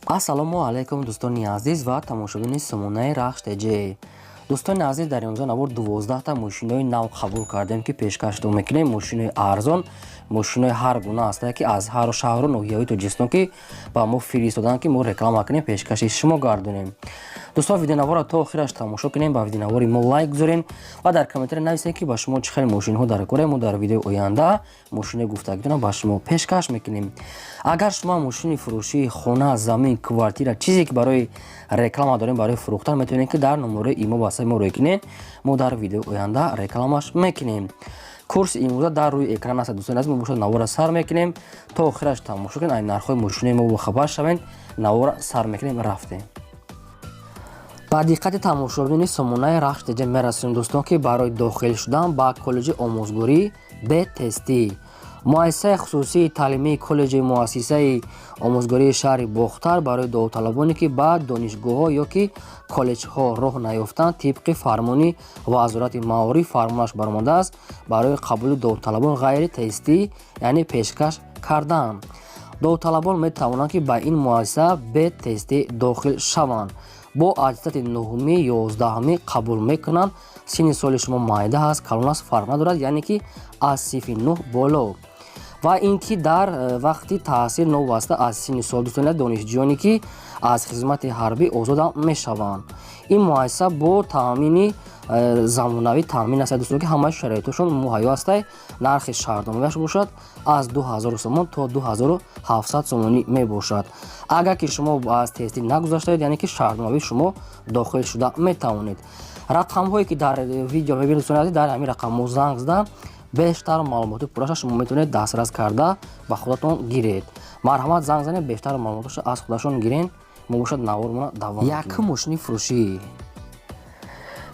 Ассалому алайкум, дӯстони азиз ва тамошобини сомонаи Рахш ТЖ. Дӯстони азиз, дар имрӯза навор 12та мошинои нав қабул кардем, ки пешкаштон мекунем. Мошинои арзон, мошинои ҳар гуна ҳастае, ки аз ҳар шаҳру ноҳияҳои Тоҷикистон, ки ба мо фиристоданд, ки мо реклама кунем, пешкаши шумо гардонем. Дӯстон, видеонаворро то охираш тамошо кунем, ба видеонавори мо лайк гузорем ва дар комментария нависем, ки ба шумо чӣ хел мошинҳо дар кора. Мо дар видеои оянда мошинои гуфтагитонро ба шумо пешкаш мекунем. Агар шумо мошини фурӯшии хона, замин, квартира, чизе ки барои реклама дорем, барои фурӯхтан, метавонед, ки дар номерои имо васаи мо рӯй кунед. Мо дар видеои оянда рекламаш мекунем. Курси имрӯза дар рӯи экран аст. Дӯстони азиз, мо бошад навора сар мекунем, то охираш тамошо кунед, ай нархҳои мошинои мо бохабар шавед. Навора сар мекунем, рафтем. Ба диққати тамошобини сомонаи Рахш ТЖ мерасонем, дӯстон, ки барои дохил шудан ба коллеҷи омӯзгорӣ бе тестӣ муассисаи хусусии таълимии коллеҷи муассисаи омӯзгории шаҳри Бохтар, барои довталабоне, ки ба донишгоҳҳо ё ки коллеҷҳо роҳ наёфтанд, тибқи фармони Вазорати маориф фармонаш баромадааст, барои қабули довталабон ғайри тестӣ, яъне пешкаш кардаанд. Довталабон метавонанд, ки ба ин муассиса бе тестӣ дохил шаванд. Бо аттестати нуҳумӣ, 11-умӣ қабул мекунанд. Синни соли шумо майда ҳаст, калон аст, фарқ надорад, яъне ки аз синфи нӯҳ боло ва ин ки дар вақти таҳсил новобаста аз синни сол, дӯстони, донишҷӯёне, ки аз хизмати ҳарбӣ озодам мешаванд. Ин муассиса бо таъмини замонавӣ таъмин аст, дӯстон, ки ҳамаи шароитошон муҳайё ҳастай. Нархи шаҳрномаяш бошад аз 2000 сомон то 2700 сомонӣ мебошад. Агар ки шумо аз тестӣ нагузаштаед, яъне ки шаҳрномавӣ шумо дохил шуда метавонед. Рақамҳое, ки дар видео мебинед, дӯстони азиз, дар ҳамин рақамҳо занг зада, бештар маълумоти пурраша шумо метавонед дастрас карда ба худатон гиред. Марҳамат, занг занед, бештар маълумоташа аз худашон гирен. Мо бошад навормона давом. Якум мошини фурӯшӣ,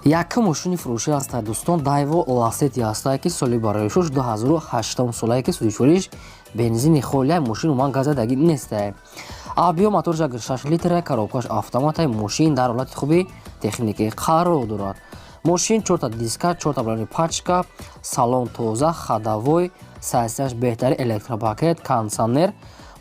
якум мошини фурӯшӣ ҳаста, дӯстон, Дайво Ласети ҳастае, ки соли бароишуш 2008 солае, ки сӯзишвориш бензини холия, мошин умуман газадаги нестае. Объём моторш 6 литра, коробкаш автоматай. Мошин дар ҳолати хуби техникӣ қарор дорад. Мошин чорта диска, чорта балони пачка, салон тоза, ходовой сайсияш беҳтари, электропакет, кондитсионер.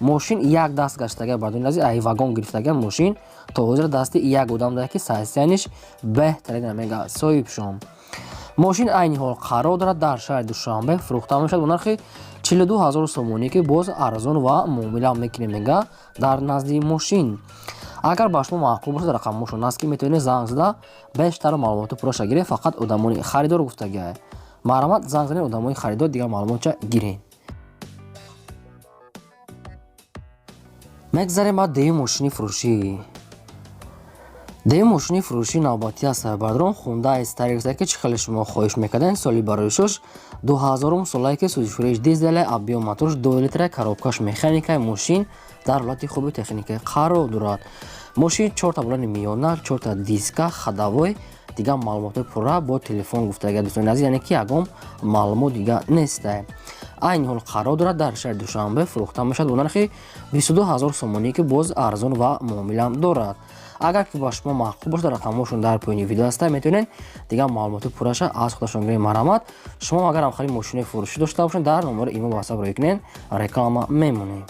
Мошин як даст гаштага, бардони азиз, ай вагон гирифтага. Мошин то ҳозир дасти як одам дорад, ки сайсияниш беҳтарин мега соҳибшон. Мошин айни ҳол қарор дорад дар шаҳри Душанбе, фурӯхта мешавад бо нархи 42 000 сомонӣ, ки боз арзон ва муомила мекунем, мега дар назди мошин. Агар ба шумо маъқул бошад, рақамҳошон аст, ки метавонед занг зада бештар маълумоти пурраша гиред. Фақат одамони харидор гуфтагиа. Марҳамат, занг занед, одамони харидор дигар маълумотча гиред. Мегзарем ба дуюм мошини фурӯшӣ. Дуюм мошини фурӯшии навбатӣ аст, бародарон, Хундай Старикс, ки чӣ хеле шумо хоҳиш мекардем. Соли бароишуш 2000 солае, ки сӯзишвориш дизеле, объём моторш 2 литра, коробкаш механика. Мошин дар ҳолати хуби техника қарор дорад. Мошин чорта балони миёна, чорта диска, ходовой. Дигар маълумотҳои пурра бо телефон гуфтага, дӯстони азиз, яъне ки ягон маълумот дига нестае. Айни ҳол қарор дорад дар шаҳри Душанбе, фурӯхта мешавад бо нархи 22 000 сомонӣ, ки боз арзон ва муомилам дорад. Агар ки ба шумо маъқул бошад, рақамҳошон дар поёни видео ҳаста, метавонед дигар маълумоти пурраша аз худашон гиред. Марҳамат, шумо агар ҳамхели мошинои фурӯшӣ дошта бошед, дар номери имо ватсап рӯй кунед, реклама мемонем.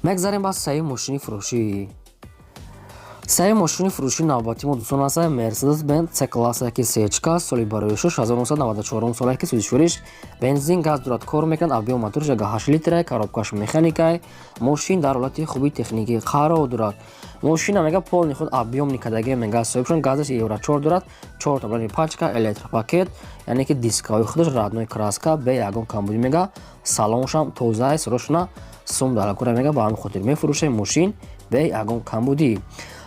Мегзарем ба сеюм мошини фурӯшӣ. Сеюм мошини фурӯшии навбатии мо, дӯстон, аст Мерседес Бенз С класса, ки сечка, соли бароишуш 1994 соле, ки сӯзишвориш бензин, газ дорад, кор мекунад. Объём моторш 8 литра, коробкаш механикай. Мошин дар ҳолати хуби техникӣ қарор дорад. Мошина мега полный худ объёмный кадаги, мега соҳибшон. Газаш евро 4 дорад, чорта балони пачка, электропакет, яъне ки дискаҳои худаш родной краска, бе ягон камбудӣ, мега салоншам тозаи сирошона сум даракура, мега ба ҳамин хотир мефурӯшем мошин бе ягон камбудӣ.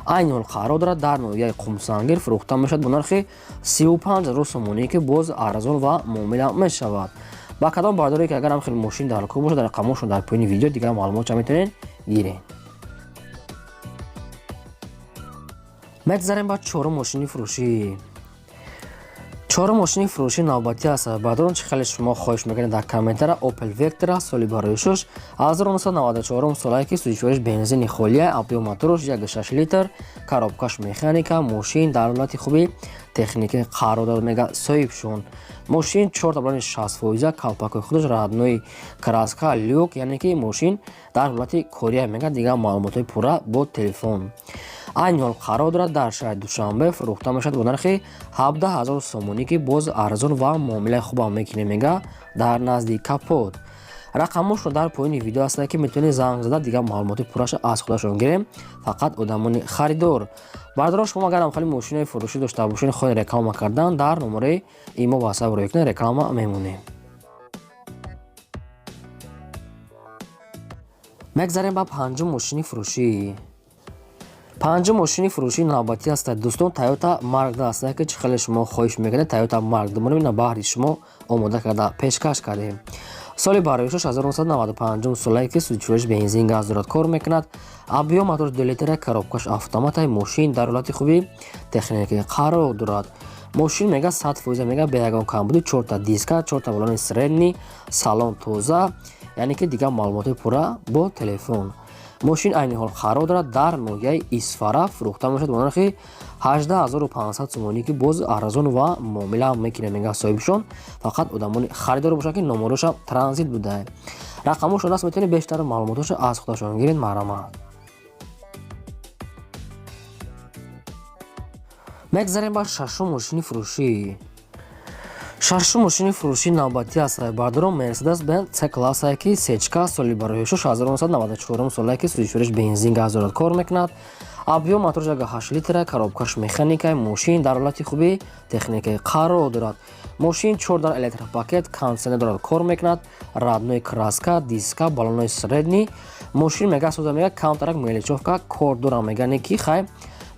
Айни ҳол қарор дорад дар ноҳияи Қумсангир, фурӯхта мешавад бо нархи 35 000 сомонӣ, ки боз арзон ва муомила мешавад. Ба кадом бардоре ки агар ҳам хеле мошин дар кор бошад, рақамҳошон дар поёни видео, дигар маълумотча метавонед гиред. Мегзарем ба чорум мошини фурӯшӣ. Чорум мошини фурӯши навбатӣ аст. Баъдон чӣ хеле шумо хоҳиш мекунед дар комментара, Opel Vectra, соли бароишуш 1994 солае, ки сӯзишвориш бензини холия, объём моторш 1,6 литр, коробкаш механика. Мошин дар ҳолати хуби техникӣ қарор дорад, мега соҳибшон. Мошин чор таблони 60%, калпакои худаш, родной краска, люк, яъне ки мошин дар ҳолати кория, мега. Дигар маълумотҳои пурра бо телефон. Айни ҳол қарор дорад дар шаҳри Душанбе, фурӯхта мешавад бо нархи 17 000 сомонӣ, ки боз арзон ва муомилаи хубам мекунем, мега. Дар назди капот рақамошро дар поёни видео ҳастанд, ки метавонед занг зада, дигар маълумоти пурраша аз худашон гирем. Фақат одамони харидор. Бардорон, шумо агар ҳамхели мошинои фурӯшӣ дошта бошед, хоҳед реклама кардан, дар номераи имо ватсап рӯй кунед, реклама мемонем. Мегзарем ба панҷум мошини фурӯшӣ. Панҷум мошини фурӯшии навбатӣ ҳастад, дӯстон, Toyota Mark 2 ҳастад, ки чӣ хеле шумо хоҳиш мекунед, Toyota Mark 2 ина баҳри шумо омода карда пешкаш кардем. Соли бароишаш 1995 солае, ки сӯзишвориш бензин газ дорад, кор мекунад. Объём мотор 2 литра, коробкаш автоматай. Мошин дар ҳолати хуби техникӣ қарор дорад. Мошин мега 100%, мега, бе ягон камбуди, чорта диска, чорта балони средний, салон тоза, яъне ки дигар маълумотҳои пурра бо телефон. Мошин айни ҳол қарор дорад дар ноҳияи Исфара, фурӯхта мешавад бо нархи 18 500 сомонӣ, ки боз арзон ва муомила мекунем, мега соҳибшон. Фақат одамони харидор бошанд, ки номероша транзит буда, рақамошон аст, метавонед бештар маълумотошо аз худашон гиред. Марҳамат. Мегзарем ба шашум мошини фурӯшӣ. Шашум мошини фурӯшии навбатӣ аст, бардорон, Мерседес Бенз С классае, ки сечка, соли бароишуш 1994 солае, ки сӯзишвориш бензин газ дорад, кор мекунад. Объём моторш 8 литра, коробкаш механика. Мошин дар ҳолати хуби техникаи қарор дорад. Мошин чор дар, электропакет, кондитсионер дорад, кор мекунад, родной краска, диска, балонои средний. Мошин мега соза, мега, камтарак мелочёвка кор дорам, мега, не ки хай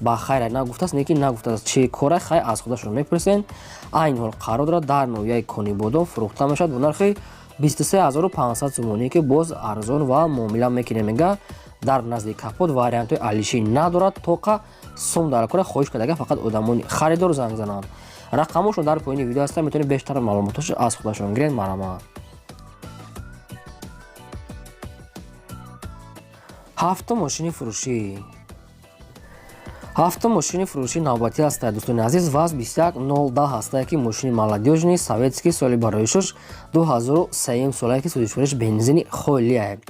ба хайра нагуфтааст, не ки нагуфтааст чӣ кора, хай аз худашон мепурсен. Айни ҳол қарор дорад дар ноҳияи Конибодом, фурӯхта мешавад бо нархи 23 500 сомонӣ, ки боз арзон ва муомила мекунем, мега. Дар назди капот вариантҳои алишӣ надорад, тоқа сум дар кора. Хоҳиш кардага, фақат одамони харидор занг зананд. Рақамошон дар поёни видео ҳастанд, метавонед бештар маълумотошо аз худашон гиред. Марҳамат. Ҳафтум мошини фурӯшӣ. Ҳафтум мошини фурӯшии навбатӣ ҳастад, дӯстони азиз, ВАЗ 21010 ҳастае, ки мошини молодёжный советский, соли бароишуш 2003 солае, ки сӯзишвориш бензини холияе.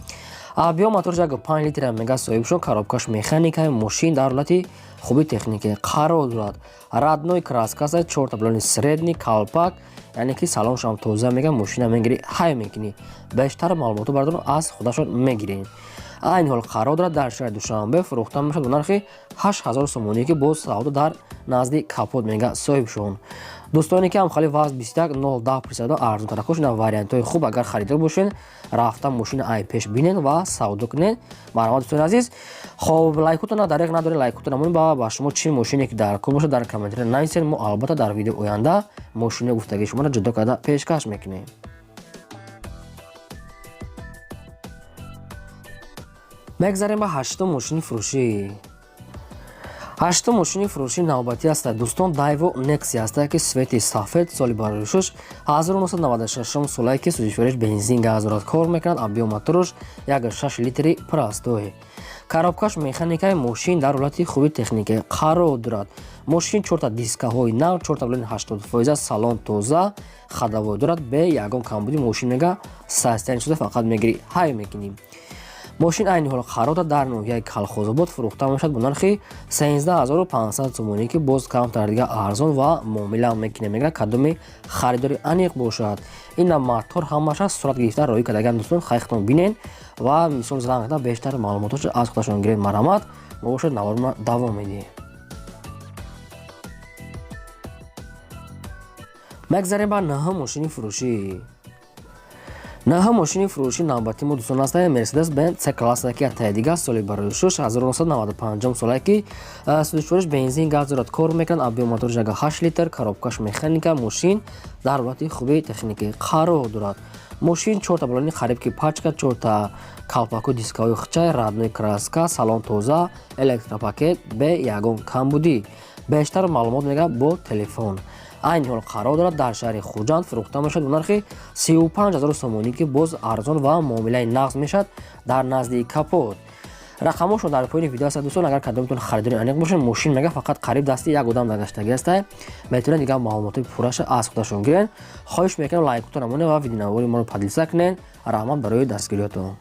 Объём моторш 5 литра, мега соҳибшон, коробкаш механика. Мошин дар ҳолати хуби техникӣ қарор дорад, родной краска аст, чорта балони средний, калпак, яъне ки салоншам тоза, мега. Мошина мегирӣ, ҳай мекунӣ. Бештар маълумотҳо, бардорон, аз худашон мегирем. Айни ҳол қарор дорад дар шаҳри Душанбе, фурӯхта мешавад бо нархи 8000 сомонӣ, ки боз савдо дар назди капот, мега соҳибшон. Дӯстоне ки ҳамхали ВАЗ 21010 присадо арзонтаракош, ина вариантҳои хуб. Агар харидор бошед, рафта мошина ай пеш бинед ва савдо кунед. Марҳамат, дӯстони азиз. Хоб, лайкотона дареғ надоред, лайкотона монед. Ба шумо чӣ мошине ки дар кор бошад, дар комментария нависед. Мо албатта дар видеои оянда мошинои гуфтагии шуморо ҷудо карда пешкаш мекунем. Мегзарем ба ҳаштум мошини фурӯшӣ. Ҳаштум мошини фурӯшии навбатӣ ҳастад, дӯстон, Дайво Некси ҳастад, ки цвети сафед, соли бароишуш 1996 солае, ки сӯзишвориш бензин газ дорад, кор мекунад. Объём моторш 1,6 литри простой, коробкаш механикаи. Мошин дар ҳолати хуби техникӣ қарор дорад. Мошин чорта дискаҳои нав, чорта балони 80%, салон тоза, ходовой дорад, бе ягон камбуди. Мошин, мега, состояние шуда, фақат мегирӣ, ҳай мекунӣ. Мошин айни ҳол қарор дорад дар ноҳияи Калхозобод, фурӯхта мешавад бо нархи 13 500 сомонӣ, ки боз камтар дига арзон ва муомила мекунем, мега, кадоми харидори аниқ бошад. Ина мотор ҳамаша сурат гирифта роҳӣ кардаган, дӯстон, хайхтон бинен ва мисол занг зада, бештар маълумотошо аз худашон гиред. Марҳамат. Мо бошад наворма давом медиҳем. Мегзарем ба наҳум мошини фурӯшӣ. Наҳум мошини фурӯшии навбатии мо, дӯстон, ҳастанд Мерседес Бенз С класса, ки таи дигар соли бароишуш 1995 солае, ки сӯзишвориш бензин газ дорад, кор мекунад. Объём моторш 8 литр, коробкаш механика. Мошин дар ҳолати хуби техникӣ қарор дорад. Мошин чорта балони қариб ки пачка, чорта калпаку дискаҳои хчай, родной краска, салон тоза, электропакет, бе ягон камбудӣ. Бештар маълумот, мега, бо телефон. Айни ҳол қарор дорад дар шаҳри Хуҷанд, фурӯхта мешавад бо нархи 35 0 сомонӣ, ки боз арзон ва муомилаи нағз мешавад, дар назди капот. Рақамошон дар поёни видео аст, дӯстон. Агар кадомтон харидори аниқ бошед, мошин мега фақат қариб дасти як одам нагаштагӣ аста, метавонед дигар маълумотои пурраша аз худашон гирен. Хоҳиш мекунам, лайкотон намонед ва видеонавори моро поделиться кунед. Раҳмат барои дастгириётон.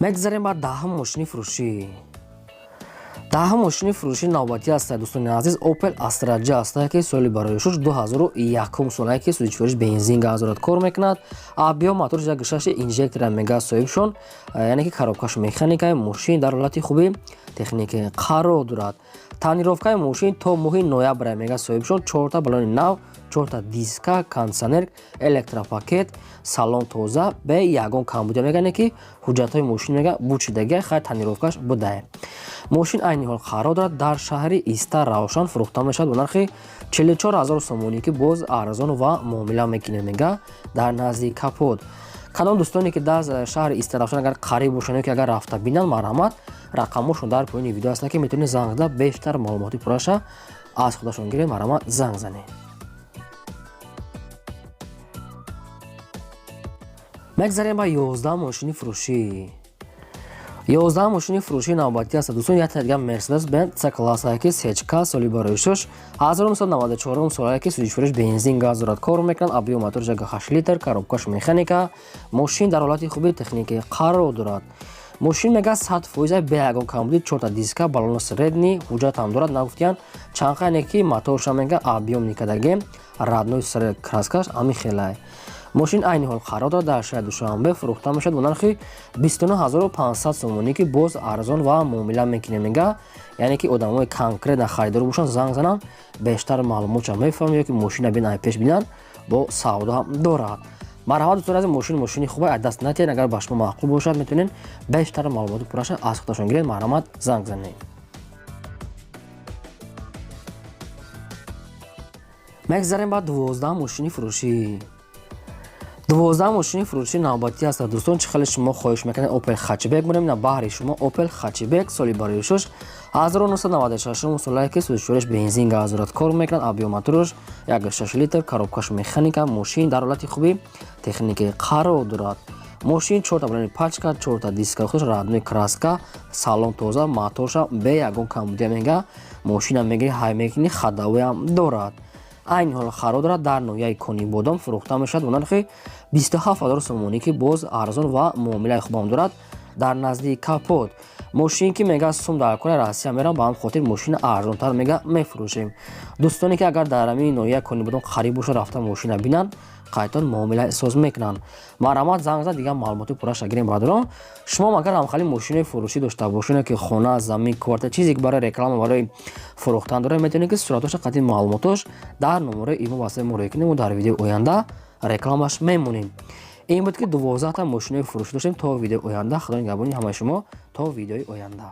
Мегзарем ба 10-ум мошини фурӯшӣ. 10-ум мошини фурӯшии навбатӣ аст, дӯстони азиз, Opel Astra J аст, ки соли барои шуш 2001 солае, ки сӯзишвориш бензин, газ дорад, кор мекунад. Объём моторш 1,6, инжектора мега соҳибшон, яъне ки коробкаш механикаи. Мошин дар ҳолати хуби техникӣ қарор дорад. Тонировкаи мошин то моҳи ноябр мега соҳибшон. Чорта балони нав, чорта диска, кондитсионер, электропакет, салон тоза, бе ягон камбудия мегане, ки ҳуҷҷатҳои мошин мега бучидагия, хай, тонировкаш будае. Мошин айни ҳол қарор дорад дар шаҳри Истаравшан, фурӯхта мешавад бо нархи 44 0 сомонӣ, ки боз арзон ва муомила мекунем мега, дар назди капот. Кадом дӯстоне ки дар шаҳри Истаравшан агар қариб бошанд ё ки агар рафта бинанд, марҳамат, рақамошон дар поёни видео аст, ки метавонед занг зада, бештар маълумоти пурраша аз худашон гиред. Марҳамат, занг занед. Мегзарем ба 11 мошини фурӯшӣ. 11 мошини фурӯшии навбатӣ аст, дӯстон, як дигар Мерседес Бенз С классае, ки сечка, соли барои шуш 1994 солае, ки сӯзишвориш бензин, газ дорад, кор мекунад. Объём моторш 8 литр, коробкаш механика. Мошин дар ҳолати хуби техникӣ қарор дорад. Мошин мега 100%, бе ягон камбуди, чорта диска, балоно средний, ҳуҷҷатам дорад. Нагуфтиян чанқайне, ки моторша мега объём никадаге, родной краскаш ҳамин хелай. Мошин айни ҳол қарор дорад дар шаҳри Душанбе, фурӯхта мешавад бо нархи 29 500 сомонӣ, ки боз арзон ва муомила мекунем мега. Яъне ки одамои конкретно харидор бошанд, занг зананд, бештар маълумотша мефаҳманд ё ки мошина бинанд, пеш бинанд, бо савдо ҳам дорад. Марҳамат, дӯстони азиз, мошин мошини хуба, аз даст натиҳед. Агар ба шумо маъқул бошад, метавонед бештар маълумоти пурраша аз худашон гиред. Марҳамат, занг занед. Мегзарем ба 12 мошини фурӯшӣ. 12 мошини фурӯшии навбатӣ аст, дӯстон. Чӣ хеле шумо хоҳиш мекунед, Опел Хэтчбек монем на баҳри шумо. Опел Хэтчбек, соли барои шуш 1996 солае, ки сӯзишвориш бензин, газ дорад, кор мекунад. Объём моторш 1,6 литр, коробкаш механика. Мошин дар ҳолати хуби техникӣ қарор дорад. Мошин чорта балони пачка, чорта диска хуш, родной краска, салон тоза, моторша бе ягон камбудия мега. Мошина мегири, ҳай мекунӣ, ходовойам дорад. Айни ҳол қарор дорад дар ноҳияи Конибодом, фурӯхта мешавад бо нархи 27 0 сомонӣ, ки боз арзон ва муомилаи хубам дорад, дар назди капот. Мошин ки мега сум дар кори Россия мерам, ба ҳам хотир мошина арзонтар мега мефурӯшем. Дӯстоне ки агар дар ҳамин ноҳияи Конибодом қариб бошад, рафта мошина бинанд, қайтон муомила соз мекунанд. Марҳамат, занг зад, дигар маълумоти пурраша гирем. Бародарон, шумо агар ҳамхали мошинои фурӯшӣ дошта бошед, ки хона, замин, квартира, чизе ки барои реклама, барои фурӯхтан дорад, метавонед ки суратоша қатъи маълумотош дар номерои имо василаи мо рӯй кунем, мо дар видеои оянда рекламаш мемонем. Ин буд, ки 12-та мошинои фурӯшӣ доштем. То видеои оянда, худо нигаҳбони ҳамаи шумо, то видеои оянда.